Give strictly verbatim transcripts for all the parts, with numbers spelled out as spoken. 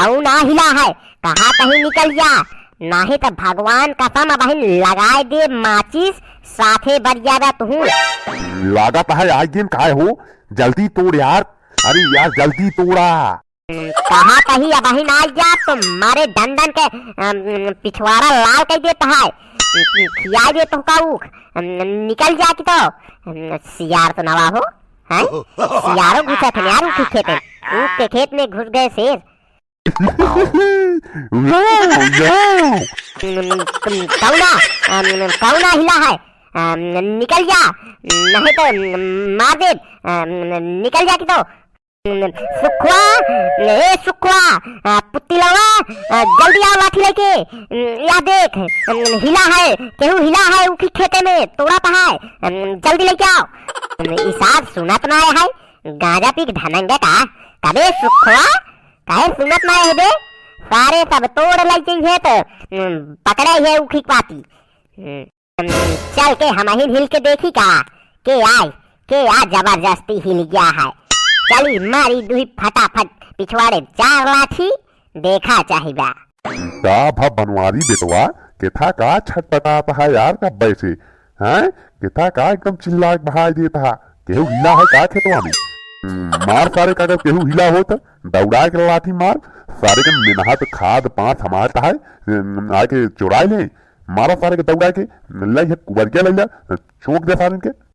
अउ ना हिला है, कहा कहीं निकल जा, नाही त भगवान कसम अबहिन लगाए दे माचिस, साथे बर जाबा तुहू। लागत है आज दिन काय हो, जल्दी तोड़ यार, अरे यार जल्दी तोड़ा। कहा कहीं अबहिन आ जा तो मारे डंडन के, अम, पिछवाड़ा लाल कर देता है। खिया दे तोहका ऊख, अम, निकल जा कि तो, अम, सियार तो नवा हो, हैं? सियारो घुसा थे यार ऊख के खेत में, ऊख के खेत में घुस गए शेर। कौना, अम, कौना हिला है? अम, निकल जा, नहीं तो, अम, मार दे। अम, निकल जा कि तो। अम, सुखवा, ए सुखवा, अ, पुत्ती लवा, अ, जल्दी आओ लाठी लेके। अम, या देख, अम, हिला है, केहू हिला है ऊखी खेते में, तोड़ा तो है। अम, जल्दी लेके आओ। अम, ई सार सुनत ना है, गांजा पी के ढनंगे का? कबे सुखवा, काहे सुनत ना है बे? सारे सब तोड़ लई जइहे तो, हम्म, पकड़े है ऊखी पाती। हम्म, चल के हमहिन हिल के देखी का, के आय, के आ जबरदस्ती हिल गया है। चली मारी दुही फटाफट पिछवाड़े चार लाठी, देखा चाहिबा। का भा बनवारी बेटवा, केथा का छटपटात है यार कब्बे से? हैं? केथा का एकदम चिल्ला के बहाय देत हा? केहू हिला है का खेतवा में? हम्म, मार सारे का, अगर केहू हिला हो त दौड़ा के लाठी मार। सारे के मेहनत खाद पात हमार त है, हम्म, आके चुराए ले। मारा सारे के दौड़ा के, लई है कुबरिया लई ला, चोक दे सारे के।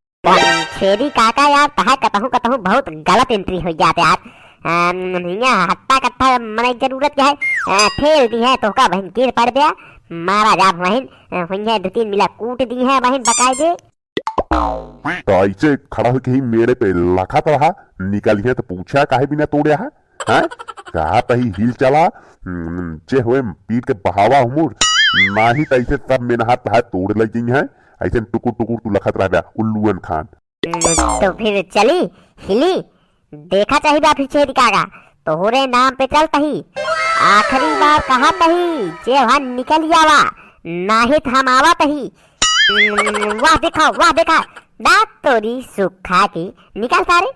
छेदी काका यार, तहार कतहूँ कतहूँ बहुत गलत entry होइ जात यार। अम, हियाँ हट्टा कट्टा मने जरूरत के है, अ, ठेल दी है, तोहका बहिन गिर पड़ गया, मारा जा बहिन, अ, हुइया दो तीन मिला कूट दी है बहिन बकायदे। तो ऐसे खड़ा होके ही मेरे पे लखत रहा, निकलिहे तो पूछा काहे बिना तोड़े है? हैं? कहा तही हिल चला, हम्म, जे होए पीट के बहावा हुमुर, नाही त ऐसे सब मेनहात तहार तोड़ लग गई हैं, ऐसे टुकुर टुकुर तू लखत रह गया, उल्लूअन खान। हम्म, तो फिर चली, हिली, देखा चाही बा फिर छेदी काका, तोहरे नाम पे चलत ही, आखिरी बार कहा तही, जे वहाँ निकल जावा, नाही त हम आवा तही। हम्म, वाह देखा, वाह देखा, ना तोरी सुखा की, निकल सारे,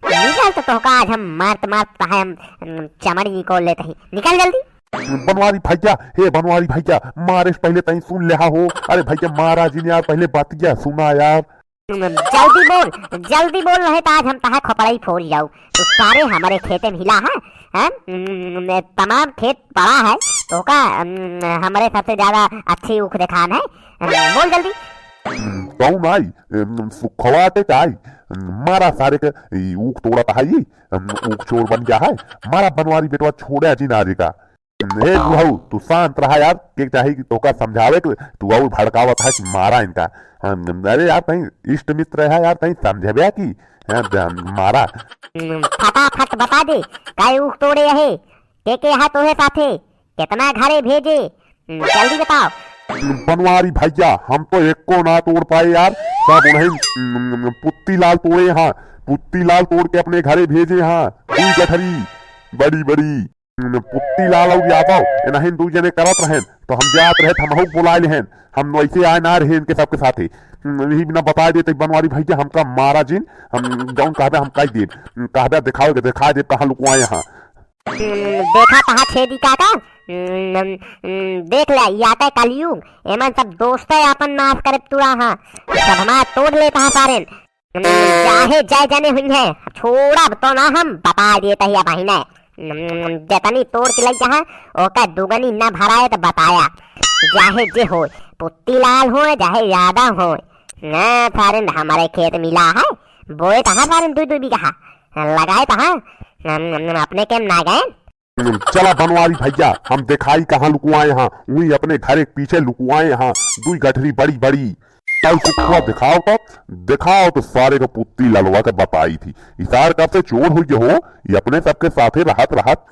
निकल तो तोहका आज हम मारत मारत है हम, हम्म, चमड़ी निकोल लेत ही, निकल जल्दी। बनवारी भैया, हे बनवारी भैया, मारे से पहले तई सुन लेहा हो। अरे भैया मारा जिन यार, पहले बतिया सुना यार। जल्दी बोल, जल्दी बोल, नहीं तो आज हम तहार खोपड़ई फोड़ जाऊ। तू सारे हमारे खेते में हिला है, हैं? हम्म, तमाम खेत पड़ा है, तोहका, हम्म, हमारे सबसे ज्यादा अच्छी ऊख देखान है। हम्म, बोल जल्दी। हम्म, कौन आई? हम्म, सुखवा के आई? हम्म, मारा सारे के, ई ऊख तोड़ा तो है, ई, हम्म, ऊख चोर बन गया है। मारा बनवारी बेटवा छोड़ा जिन आज का। हे बुढ़ऊ, तू शांत रहा यार, के चाही कि तोका समझावे के, तू और भड़कावत है कि मारा इनका। हम, अरे यार, तई इष्ट मित्र है यार, तई समझबे की, हैं, द-, मारा। हम्म, फटाफट बता दे, काहे ऊख तोड़े है? के के है तोहे साथे? कितना घरे भेजे? हम्म, जल्दी बताओ। बनवारी भैया, हम तो एको ना तोड़ पाए यार, सब उन्हें, हम्म, पुत्ती लाल तोड़े हैं, पुत्ती लाल तोड़ के अपने घरे भेजे हैं, दुई गठरी, बड़ी बड़ी। पुत्ती लाल और यादव, इन्हें दू जने करत रहेन, तो हम जात रहे, हमहू बुलाए लेहेन। हम वैसे आए ना रहे इनके सबके साथे। हम्म, यही बिना बताए देते बनवारी भैया, हमका मारा जिन, हम जौन कहबे हम कह देब। हम्म, कहबे दिखाओ, दिखा देब कहाँ लुकवाए हैं। हम्म, देखा कहा छेदी काका, हम्म, हम्म, देख ले, ई आते कलयुग, एमन सब दोस्त है अपन नाश करे तुरा हाँ, सब हमारा तोड़ लेता है सारेन। हम्म, चाहे जय जने हुई है, छोड़ब तो ना हम, बता देत ही अब ही ने। हम्म, जतनी तोड़ के लई जहाँ, ओकर दुगनी न भराए तो बताया। चाहे जे होय, पुत्ती लाल होय, चाहे यादव होय। ना सारे न हमारे खेत मिला है, बोए तहाँ सारे न दुई दुई बीघा, लगाए तहाँ, हम, हम, हम अपने के ना गए। चला बनवारी भैया, हम दिखाई कहाँ लुकुआए हाँ, वही अपने घर एक पीछे लुकुआए हाँ, दुई गठरी बड़ी बड़ी। चल सुखवा दिखाओ तो, दिखाओ तो सारे को पुत्ती ललवा के बताई थी। इसार कब से चोर हुई हो, ये अपने सबके साथे रहत रहत।